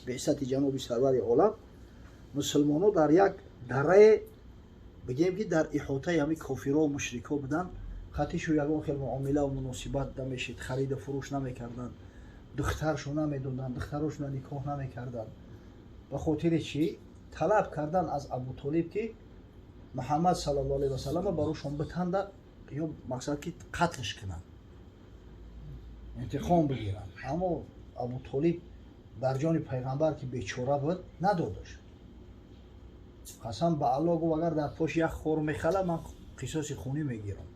Беъсати ҷаноби сарвари олам, мусулмонҳо дар як дарае, бигем, ки дар иҳотаи ҳамин кофиро мушрикҳо буданд, хатишу ягон хел муомилаву муносибат намешид, хариду фурӯш намекарданд, духтаршу намедоданд, духтарошона никоҳ намекарданд. Ба хотири чӣ? Талаб кардан аз Абутолиб, ки Муҳаммад саллаллоҳу алайҳи васаллама барошон битанда ё мақсад ки қатлш кунанд, интиқом бигиранд. Аммо Абутолиб дар ҷони пайғамбар, ки бечора буд, надодаш. Қасам ба Алло, гуфт, агар дар пош як хор мехала, ман қисоси хунӣ мегирам.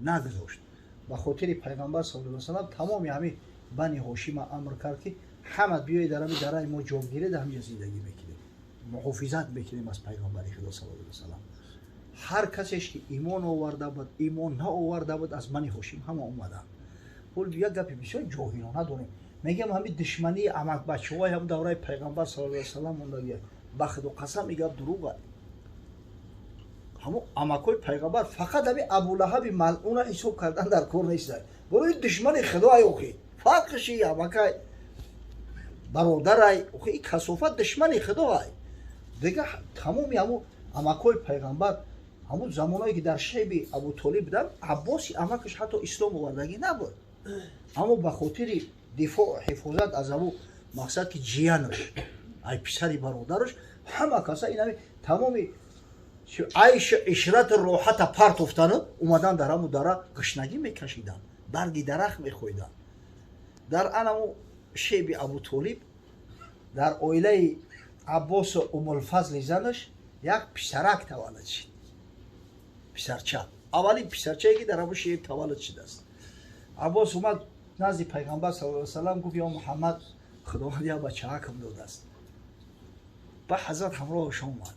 Нагузошт. Ба хотири пайғамбар саллаллоҳу алайҳи васаллам тамоми ҳамин Бани Ҳошима амр кард, ки ҳама биёед, дар ҳамин дараи мо ҷо гиред, ҳаминҷа зиндагӣ мекунем, муҳофизат мекунем аз пайғамбари Худо саллаллоҳу алайҳи васаллам. Ҳар касеш ки имон оварда буд, имон наоварда буд, аз Бани Ҳошим ҳама омаданд. Ҳол як гапи бисёр ҷоҳилона дорем, мегӯям, ҳамин душмании амакбачаҳои ҳам давраи пайғамбар саллаллоҳу алайҳи васаллам мондагия. Ба Худо қасам, ин гап дурӯға. Ҳамон амакҳои пайғамбар фақат ҳамин Абулаҳаби малъуна ҳисоб кардан дар кор нест. Барои душмани Худоай, охи фарқиши амакай бародарай, охи и касофат душмани Худоай. Дига тамоми ҳамон амакҳои пайғамбар, ҳамон замоное ки дар шеби Абутолиб буданд, Аббоси амакаш ҳатто ислом овардагӣ набуд, аммо ба хотири дифоъ, ҳифозат аз ҳамун мақсад ки ҷиянаш, ай писари бародараш, ҳама каса инами тамоми айшу ишрату роҳата партофтану омадан, дар ҳамун дара гушнагӣ мекашиданд, барги дарахт мехӯрданд. Дар анаму шеби Абутолиб, дар оилаи Аббосу Умулфазли занаш як писарак таваллуд шид, писарча, аввалин писарчае ки дар ҳамун шеб таваллуд шудааст. Аббос омад назди пайғамбар саллаллоҳу алайҳи васаллам, гуфт: «Ё Муҳаммад, Худованд як бачаакам додааст». Ба ҳазрат ҳамроҳаш омад.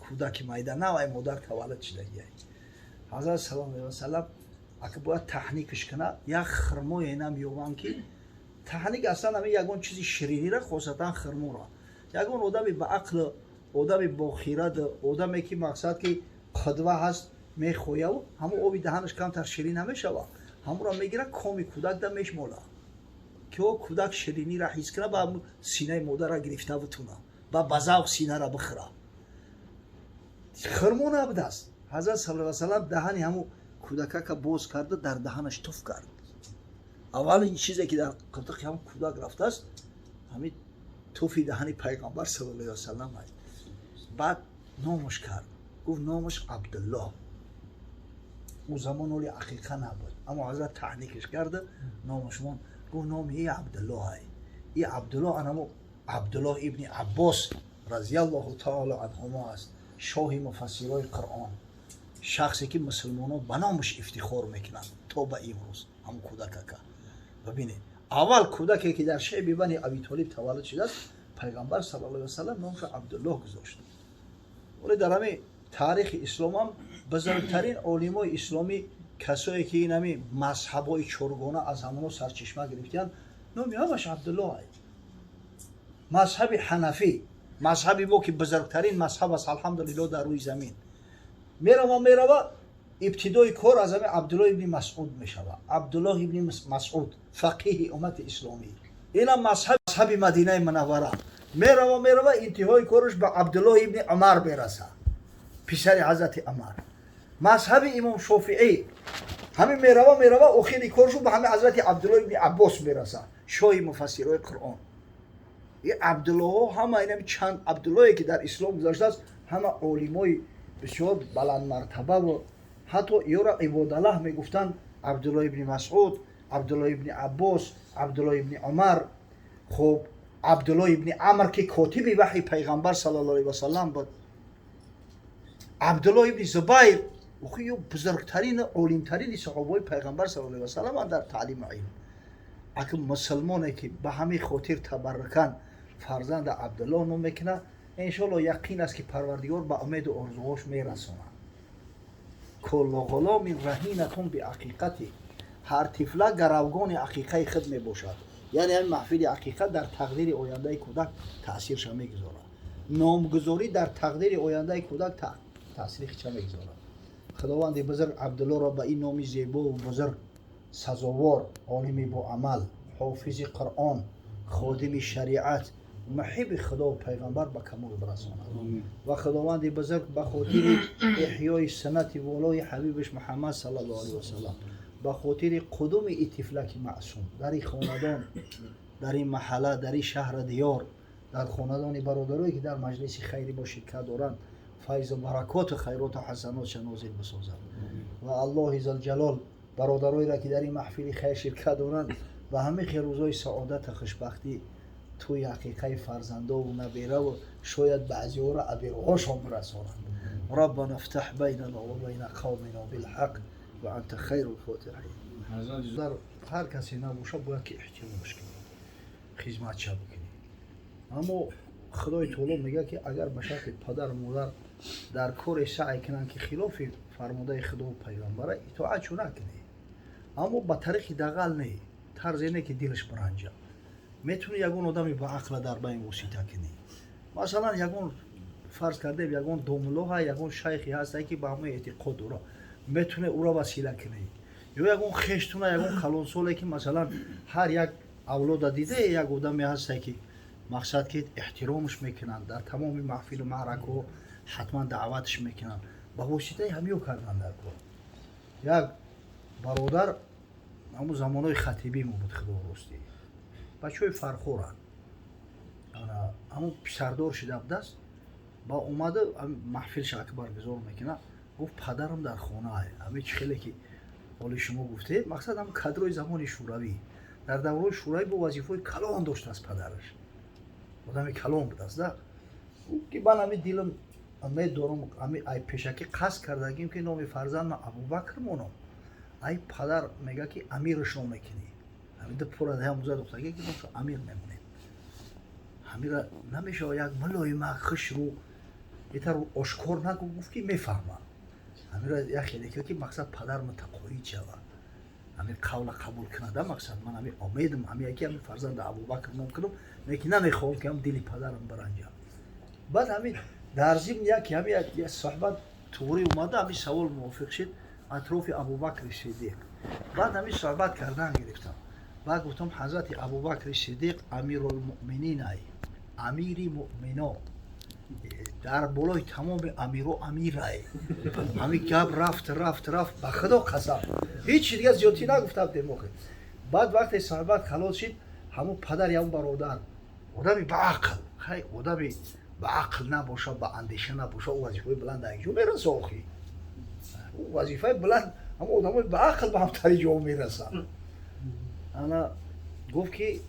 Кӯдаки майда, навай модар таваллуд шудагиай. Ҳазрат саллаллоҳу алайҳи васаллам ака бояд таҳникаш кунад, як хирмое намеёбанд, ки таҳник аслан ҳамин ягон чизи ширинира, хосатан хирморо, ягон одами ба ақл, одами бохирад, одаме ки мақсад ки қудва ҳаст, мехояву ҳамон оби даҳанаш камтар ширин намешава, ҳамонро мегира, коми кӯдак да мешмола, ки о кӯдак ширинира ҳис куна, ба синаи модарра гирифта бутуна, ба завқ синара бихӯра. Хирмо набудааст. Ҳазрат саллаллоҳу алайҳи васаллам даҳани ҳамун кӯдакака боз карда, дар даҳанаш туф кард. Аввалин чизе ки дар қиртиқи ҳамун кӯдак рафтааст, ҳамин туфи даҳани пайғамбар саллаллоҳу алайҳи васаллам аст. Баъд номаш кард, гуфт: «Номаш Абдуллоҳ». Ӯ замон оли ақиқа набуд, аммо ҳазрат таҳникаш карда, номаш мон. Гуфт: «Номи и Абдуллоҳ ай». И Абдуллоҳ анамо Абдуллоҳ ибни Аббос разиаллоҳу таала анҳумо аст, шоҳи муфассирои Қуръон, шахсе ки мусулмонон ба номаш ифтихор мекунанд то ба имрӯз. Ҳамон кӯдакака бибинед, аввал кӯдаке ки дар шеби Бани Абитолиб таваллуд шудааст, пайғамбар саллаллоҳу алайҳи васаллам номашро Абдуллоҳ гузошт. Вале дар ҳамин таърихи исломам бузургтарин олимои исломӣ, касое ки ин ҳамин мазҳабҳои чоргона аз ҳамоно сарчашма гирифтиянд, номи ҳамаш Абдуллоҳ ай. Мазҳаби ҳанафӣ, мазҳаби мо ки бузургтарин мазҳаб аст, алҳамдулилло, дар рӯи замин, мерава, мерава, ибтидои кор аз ҳамин Абдуллоҳ ибни Масъуд мешава. Абдуллоҳ ибни Масъуд, фақиҳи уммати исломӣ. Инам мазҳаби Мадинаи Мунаввара, мерава, мерава, интиҳои кораш ба Абдуллоҳ ибни Умар мераса, писари ҳазрати Умар. Мазҳаби имом Шофиӣ ҳамин мерава, мерава, охири коршу ба ҳамин ҳазрати Абдуллоҳ ибни Аббос мераса, шоҳи муфассирои Қуръон. И Абдуллоҳо ҳама, инами чанд Абдуллоҳе ки дар ислом гузаштааст, ҳама олимои бисёр баландмартабаву ҳатто ёра ибодаллаҳ мегуфтанд. Абдуллоҳ ибни Масъуд, Абдуллоҳ ибни Аббос, Абдуллоҳ ибни Умар, хуб, Абдуллоҳ ибни Амр, ки котиби ваҳи пайғамбар саллаллоҳу алайҳи васаллам буд, Абдуллоҳ ибни Зубайр, ё бузургтарин, олимтарини саҳобаҳои пайғамбар саллаллоҳу алайҳи васаллам дар таълиму илм. Аки мусулмоне ки ба ҳамин хотир табаррукан фарзанда Абдуллоҳ ном мекунад, иншоалло яқин аст, ки Парвардигор ба умеду орзуҳош мерасонад. كل غلام رهينة بعقيقته, ҳар тифла гаравгони ақиқаи худ мебошад. Яъне ҳамин маҳфили ақиқа дар тақдири ояндаи кӯдак таъсирша мегузорад, номгузорӣ дар тақдири ояндаи кӯдак таъсири хича мегузорад. Худованди бузург Абдуллоро ба ин номи зебову бузург сазовор, олими боамал, ҳофизи Қуръон, ходими шариат Муҳибби Худо пайғамбар ба камол бирасонад ва Худованди бузург ба хотири эҳёи суннати волои ҳабибаш Муҳаммад саллаллоҳу алайҳи васаллам, ба хотири қудуми ин тифлаки маъсум дар ин хонадон, дар ин маҳалла, дар ин шаҳри диёр, дар хонадони бародарое ки дар маҷлиси хайри мо ширкат доранд, файзу баракоту хайроту ҳасанотша нозил бисозад ва Аллоҳи зулҷалол бародароеро ки дар ин маҳфили хайр ширкат доранд, ба ҳамин хел рӯзҳои саодату хушбахтӣ тӯи ҳақиқаи фарзандову набераву шояд баъзеҳоро аберҳошон бирасонанд. Раббана ифтаҳ байнана ва байна қавмина билҳақ ва анта хайрул фотиҳин. Дар ҳар касе набоша, бояд ки эҳтиромаш кунӣ, хизматша бикунӣ. Аммо Худои таоло мегӯяд, ки агар ба шарти падару модар дар коре саъй кунанд, ки хилофи фармудаи Худову пайғамбара, итоатшу накунӣ, аммо ба тариқи дағал не, тарзе не ки дилаш биранҷа. Метавонӣ ягон одами ба ақла дар байн восита кунӣ. Масалан, ягон, фарз кардем, ягон домуллоҳа, ягон шайхе ҳаста, ки ба ҳамон эътиқод дора, метавонӣ ӯро васила кунӣ, ё ягон хештуна, ягон калонсоле, ки масалан ҳар як авлода дида, як одаме ҳаста, ки мақсад ки эҳтиромаш мекунанд, дар тамоми маҳфилу маъракаҳо ҳатман даъватш мекунанд, ба воситаи ҳамиё кардан дар кор. Як бародар ҳамун замонҳои хатибӣ мо буд, худо ростӣ, бачаҳои Фархоранд, ҳамун писардор шида будааст, ба омада маҳфилша баргузор мекунад. Гуфт: «Падарам дар хонаа». Ҳамин чи хеле ки ҳоли шумо гуфтед, мақсад ҳамн кадрои замони шӯравӣ, дар давраи шӯравӣ бо вазифаҳои калон доштааст, падараш одами калон будааст да. Ки ман ҳами дилам медорам, ҳами ай пешакӣ қасд кардагим, ки номи фарзандма Абубакр монам. Ай падар мега, ки Амираш ном мекунӣ. Ҳамин ду пура ҳамза духтаге, ки номшо Амир мемонем. Ҳамира намешава, як мулоима, хушрӯ, итар ошкор нагу, гуфт, ки мефаҳмам. Ҳамира як хеле ки мақсад падар мутақоид шава, ҳамин қавла қабул кунада. Мақсад ман ҳамин омедам, ҳами яки ҳамин фарзанда Абубакр ном кунам, лекин намехоҳам, ки ҳам дили падарам биранҷам. Баъд ҳамин дар зимн яки ҳами суҳбат туғрӣ омада, ҳамин савол мувофиқ шид атрофи Абубакри Сиддиқ. Баъд ҳамин суҳбат кардан гирифтам. Баъд гуфтам: «Ҳазрати Абубакри Сиддиқ амирулмуъминин ай, амири муъмино, дар болои тамоми амиро амирай». Ҳамин гап рафт, рафт, рафт. Ба Худо қасам, ҳеҷ чи дига зиёдтӣ нагуфтам демохе. Баъд вақте суҳбат халос шид, ҳамун падари ҳамун бародар одами баақл, хай, одами ба ақл набоша, ба андеша набоша, ӯ вазифаи баланд ҷо мераса? Охи, ӯ вазифаи баланд ҳамон одамои ба ақл ба ҳамтари ҷо мерасанд. Ана гуфт, ки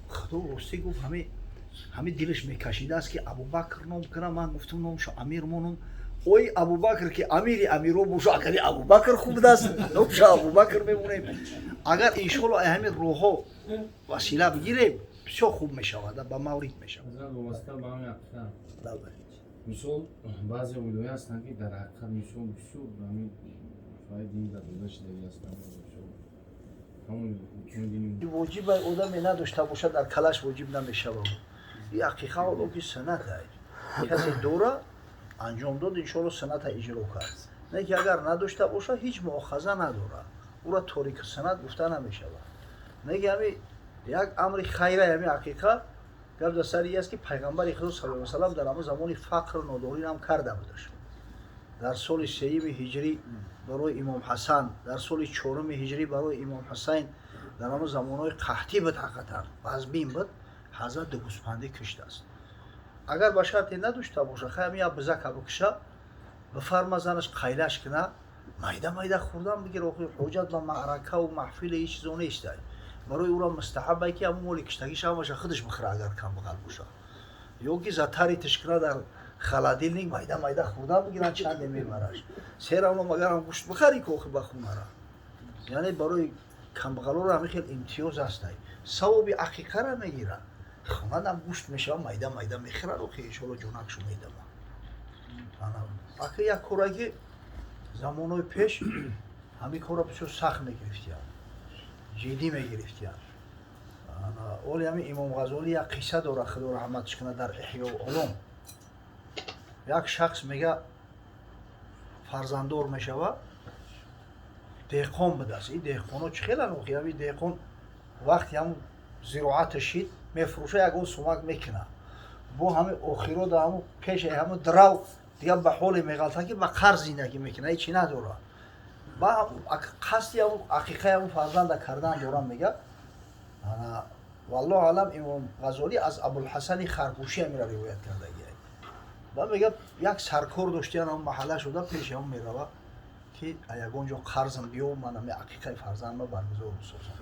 Худо ростӣ, гуфт, ҳами дилаш мекашидааст, ки Абубакр ном кунам. Ман гуфтам, номшо Амир монум. Ой, Абубакр ки амири амиро боша, агари Абубакр хуб будааст, номшо Абубакр мемонем. Агар иншоалло ҳамин роҳҳо васила бигирем, бисёр хуб мешавад, ба маврид мешавад. Вобаста ба ҳамин ақида, мисол, баъзе оилаҳое ҳастанд, ки дар ҳақиқат, мисол, бисёр ҳамин фаи дин дода шудагӣ ҳастанд, ҳамон ҳукми дини. Воҷиб одаме надошта бошад, дар калаш воҷиб намешавад. И ҳақиқа ҳоло ки суннат ай, касе дора, анҷом дод, иншоалло сунната иҷро кард. Не ки агар надошта бошад, ҳеҷ муохаза надорад, ӯра торики суннат гуфта намешавад. Не ки ҳами як амри хайра, ҳами ҳақиқа гап дар сари аст, ки пайғамбари Худо саллаллоҳу алайҳи васаллам дар ҳамон замони фақру нодорӣ ҳам карда будаш. Дар соли сеюми ҳиҷрӣ барои имом Ҳасан, дар соли чоруми ҳиҷрӣ барои имом Ҳусайн, дар ҳамон замонҳои қаҳтӣ буд, ҳақиқатан вазбин буд, ҳазрат ду гӯспандӣ киштааст. Агар ба шарте надошта боша, хай, ҳами як бизака бикуша, бифарма занаш қайлаш куна, майда майда хӯрдан бигир. Охи, ҳоҷат ба маъракаву маҳфили ҳеҷ чизо нестай. Барои ӯро мустаҳаб ки ҳамон моли киштагиша ҳамаша худаш бихӯра, агар камбағал боша, ё ки затариташ куна дар холодильник, майда майда хӯрдан бигиран, чанде мебараш серавно, магарам гӯшт бихари кохи ба хунара. Яъне барои камбағалоро ҳамин хел имтиёз ҳастай, савоби ақиқара мегирад, хонадам гӯшт мешава, майда майда мехӯрад. Охи, иншоалло ҷонакшу медама. Ака, як кора ки замонҳои пеш ҳамин корро бисёр сахт мегирифтиянд, ҷиддӣ мегирифтиянд. Оли ҳамин имом Ғазолӣ як қисса дорад, Худо раҳматш кунад, дар Эҳё улум. Як шахс мега, фарзанддор мешава, деҳқон будааст. Ин деҳқоно чӣ хелан охи? Ҳамин деҳқон вақти ҳамн зироата шид, мефурӯша, ягон сумак мекуна. Бо ҳами охиро да ҳаму пеши ҳаму драв дига ба ҳоле меғалта, ки ба қарз зиндагӣ мекуна, ҳечи надора. Ба қасди ҳаму ақиқаи ҳаму фарзанда кардан дорам, мега. Валлоҳу алам, Имом Ғазолӣ аз Абулҳасани Харгӯшӣ ҳамира ривоят кардагия. Ба мега, як саркор доштиян, ҳам маҳалла шуда, пеши ҳам мерава, ки ягон ҷо қарзам биё, ман ҳами ақиқаи фарзандма баргузор бисозам.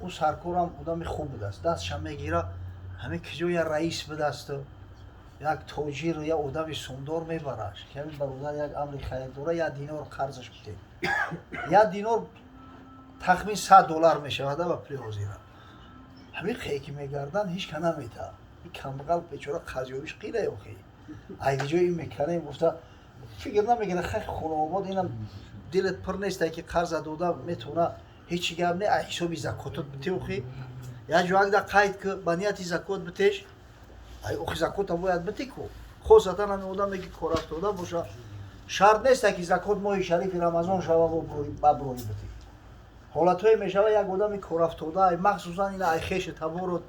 Ӯ саркорам одами хуб будааст, дастша мегира, ҳами киҷо я раис будасту як тоҷир, я одами сумдор мебараш, ки ҳамин бародар як амри хайр дора, як динор қарзаш бидем. Як динор тахмин 100 доллар мешавада ба пули ҳозира. Ҳамин хе ки мегардан, ҳеч ка наметаҳад. И камбағал бечора қарзёбиш қира охи. Айги ин меканем гуфта фикр намекунад. Хай, хонаобод, инам дилат пур нест, ки қарза дода метавона, ҳечи гап не, ай ҳисоби закотот бите охи. Як ҷо акда қайд ки ба нияти закот битеш. Ай охи, закота бояд бите ку, хосатан ҳамин одаме ки корафтода боша. Шарт нест, ки закот моҳи шарифи Рамазон шава ба брои бите. Ҳолатҳое мешава, як одами корафтода, ай махсусан ина ай хеши таборот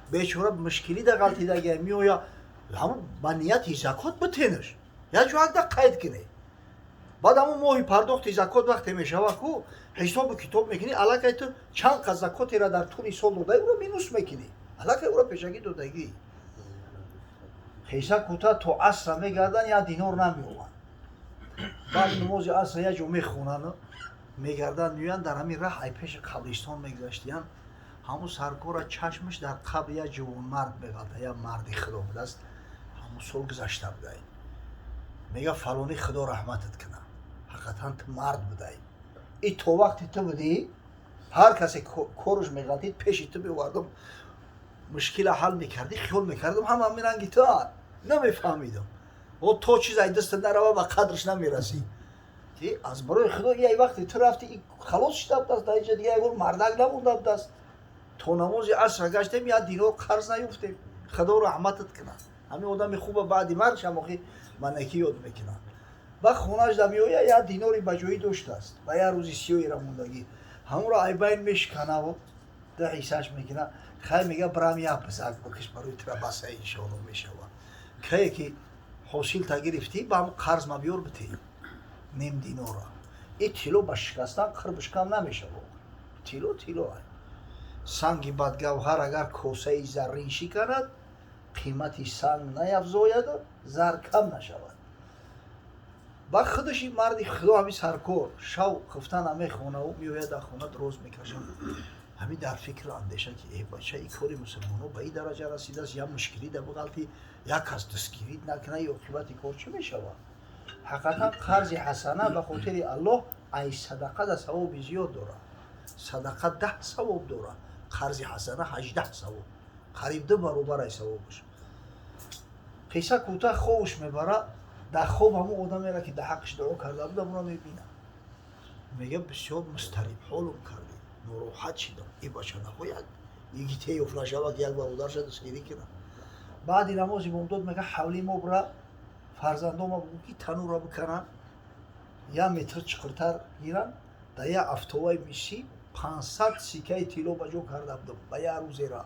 бечора мушкилӣ да ғалтидагия меоя, ҳамун ба нияти закот битенаш, як ҷо акда қайд кунӣ. Баъд ҳамун моҳи пардохти закот вақте мешава ку, ҳисобу китоб мекунӣ, аллакай ту чанд қад закотера дар тӯли сол додаи, ӯро минус мекунӣ, аллакай ӯро пешакӣ додагӣ. Хеса кӯта то асра мегардан, як динор намеованд. Баъд намози асра як ҷо мехонанд, мегардан, меоянд. Дар ҳамин раҳ ай пеши қабристон мегузаштиян. Ҳамун саркора чашмаш дар қабри як ҷавонмард меғалта, як марди худо будааст, ҳамун сол гузашта будай. Мега: «Фалонӣ, худо раҳматат кунад, ҳақиқатан ту мард будай. И то вақте ту будӣ, ҳар касе коруш меғалтид, пеши ту меовардам, мушкила ҳал мекардӣ. Хиёл мекардам, ҳама ҳамин ранги туан, намефаҳмидам. О, то чиз ай дастат нарава, ба қадрш намерасӣ, ки аз барои худо и вақте ту рафти, и халос шуда будааст. Дар инҷа дига ягон мардак намонда будааст. То намози асра гаштем, як динор қарз наёфтем. Худо раҳматат кунад». Ҳамин одами хуба баъди маргшам охи манакӣ ёд мекунад. Ба хонаш да меоя, як динори ба ҷоӣ доштааст ва як рӯзи сиёира мондагӣ, ҳамонро айбайн мешиканаву да ҳиссаш мекуна. Хай, мега, брам як бизак бикиш, барои тура баса, иншоалло мешава. Кае ки ҳосилта гирифтӣ, ба ҳамн қарз ма биёр, бите ним динора. И тилло ба шикастан қирбиш кам намешава, тилло тилло. Санги бадгавҳар агар косаи заррин шиканад, қимати санг наяфзояду зар кам нашавад. Ба худаш ин марди худо, ҳамин саркор, шав хуфта намехонаву меояд, дар хона дроз мекашад, ҳамин дар фикру андеша, ки э бача, ин кори мусулмоно ба ин дараҷа расидааст, як мушкилӣ да буғалти, як кас дастгирӣ накуна, и оқибати кор чӣ мешавад? Ҳақиқатан қарзи ҳасана ба хотири Аллоҳ ай садақа да савоби зиёд дорад. Садақа 10 савоб дорад, қарзи ҳасана 18 савоб, қариб ду баробар ай савобаш. Қисса кӯтаҳ, хобш мебара. Дар хоб ҳамон одамеро, ки дар ҳаққиш дуо карда буд, ҳамонро мебинад. Мега: «Бисёр мустариб ҳолум кардӣ, нороҳат шидам. И бача нахо як игите ёфт нашава, ки як бародарша дастгирӣ кунад». Баъди намози бомдод мега: «Ҳавлии мо бира, фарзандома бугӯ, ки танӯра бикананд, як метр чиқиртар гиранд. Дар як афтоваи мисӣ 500 сикаи тилло ба ҷо карда будам ба як рӯзера».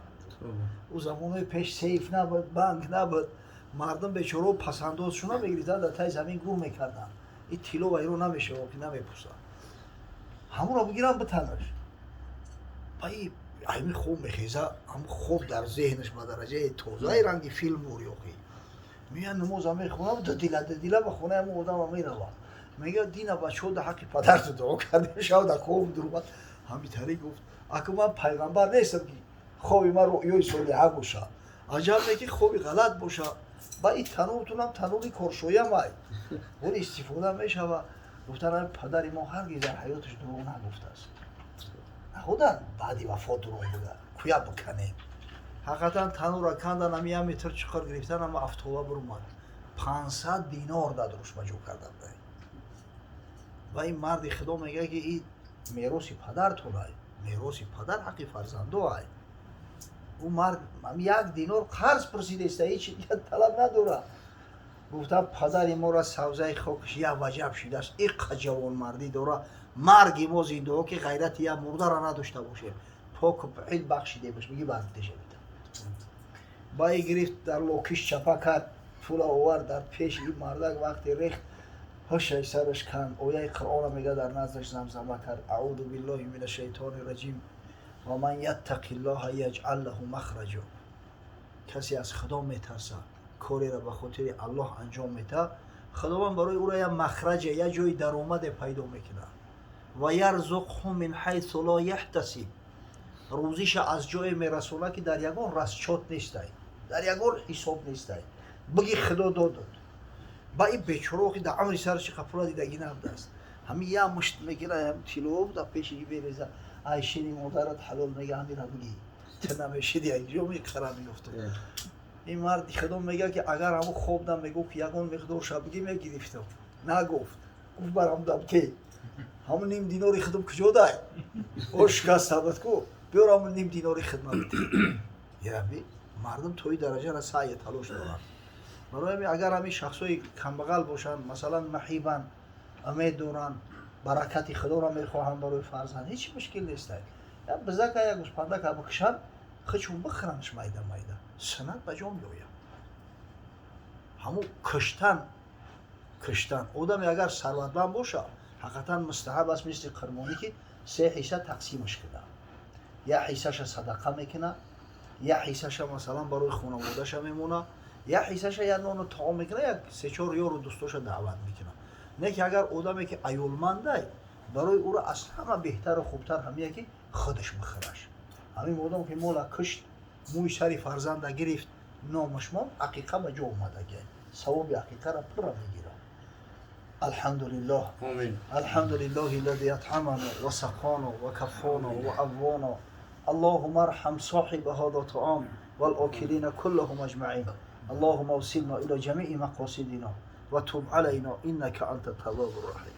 Ӯ замонҳои пеш сейф набуд, банк набуд, мардум бечорао пасандозшуна мегирифтанд, дар таи замин гур мекарданд. И тилло вайро намешава ки намепӯсад, ҳамонро бигирам, битанаш. Ба ҳамин хоб мехеза, ҳамн хоб дар зеҳнаш ба дараҷаи тозаи ранги филм бур ёхи. Меяд, намоза мехонам, дудила дудила ба хонаи ҳамон одама мерава. Мега: «Дина бачаҳо дар ҳаққи падарту дуо кардем, шав дар хобам дуромад, ҳамитари гуфт. Аку ман пайғамбар нестам, ки хоби ман рӯёи солиҳа боша. Аҷаб не ки хоби ғалат боша. Ба и тануртунам танури коршоям ай он истифода мешава». Гуфтан, падари мо ҳаргиз дар ҳаёташ дурӯғ нагуфтааст, нахудан баъди вафот дурӯғ буда. Куя биканем. Ҳақиқатан танура кандан, ами як метр чиқар гирифтан, ама афтова бурумад, 500 динор дар дуруш ба ҷо карда будай. Ва ин марди худо мегӯяд, ки и мероси падартон ай, мероси падар ҳаққи фарзандо ай. Ӯ мард як динор қарз пурсидеста, ҳеч талаб надорад. Гуфта, падари моро савзаи хокиш як ваҷаб шидааст, иққа ҷавонмардӣ дора. Марги мо зиндаҳо, ки ғайрати як мурдара надошта бошем, поку пӯҳил бахшидемаш. Меги бардешавида. Баи гирифт, дар локиш чапа кард, пула овард, дар пеши ин мардак вақте рехт, ҳушай сараш канд. Ояи Қуръона мега, дар наздаш замзама кард: "Аъузу биллоҳи мина шайтони раҷим, ва ман яттақи ллоҳа яҷъал лаҳу махраҷа". Касе аз Худо метарсад, кореро ба хотири Аллоҳ анҷом медиҳад, Худованд барои ӯро як махраҷе, як ҷои даромаде пайдо мекунад. "Ва ярзуқҳу мин ҳайсу ло яҳтасиб", рӯзиша аз ҷое мерасонад, ки дар ягон расчёт нестай, дар ягон ҳисоб нестай. Биги Худо додод. Ба ин бечоро ки дар амри сараш чӣ пула дидагӣ набудааст, ҳамин як мушт мегира, ҳам тило дар пеши береза, ай шири модарат ҳалол, мега, ҳамира биги, ту намешиди, ҷо меқара меёфту. Ин марди Худо мега, ки агар ҳамун хобдам мегуфт, ки ягон миқдорша биги, мегирифтам. Нагуфт, гуфт: "Барам дабте, ҳамун ним динори худам куҷо дай? О, шикастабад ку, биёр ҳамун ним динори хидмат бите". Яби мардум то ин дараҷара саъя талош доранд. Барои ҳамин, агар ҳамин шахсҳои камбағал бошанд, масалан, маҳибанд, умед доранд, баракати Худоро мехоҳанд барои фарзанд, ҳеҷ мушкил нестай. Як бизака, як гӯспандака бикушанд, худшон бихӯрандш майда майда, суннат ба ҷо меояд. Ҳамун куштан одаме агар сарватманд боша, ҳақиқатан мустаҳаб аст, мисли қурбонӣ, ки се ҳисса тақсимаш кунад: як ҳиссаша садақа мекунад, як ҳиссаша, масалан, барои хонаводаша мемонад, як ҳиссаша як нону таом мекунад, як сечор ёру дӯстоша даъват мекунад. Не ки агар одаме ки аёлмандай, барои ӯро аз ҳама беҳтару хубтар ҳамие ки худаш бихӯраш. Ҳамин модом ки мола кушт, мӯи сари фарзанда гирифт, номаш монд, ақиқа ба ҷо омадагия, савоби ақиқаро пурра мегирад. Алҳамдулиллоҳ. Омин. الحمد لله الذي أطعمنا وسقانا وكفانا وأوانا. اللهم ارحم صاحب هذا الطعام والآكلين كلهم أجمعين. اللهم اوصلنا إلى جميع مقاصدنا وتب علينا إنك أنت التواب الرحيم.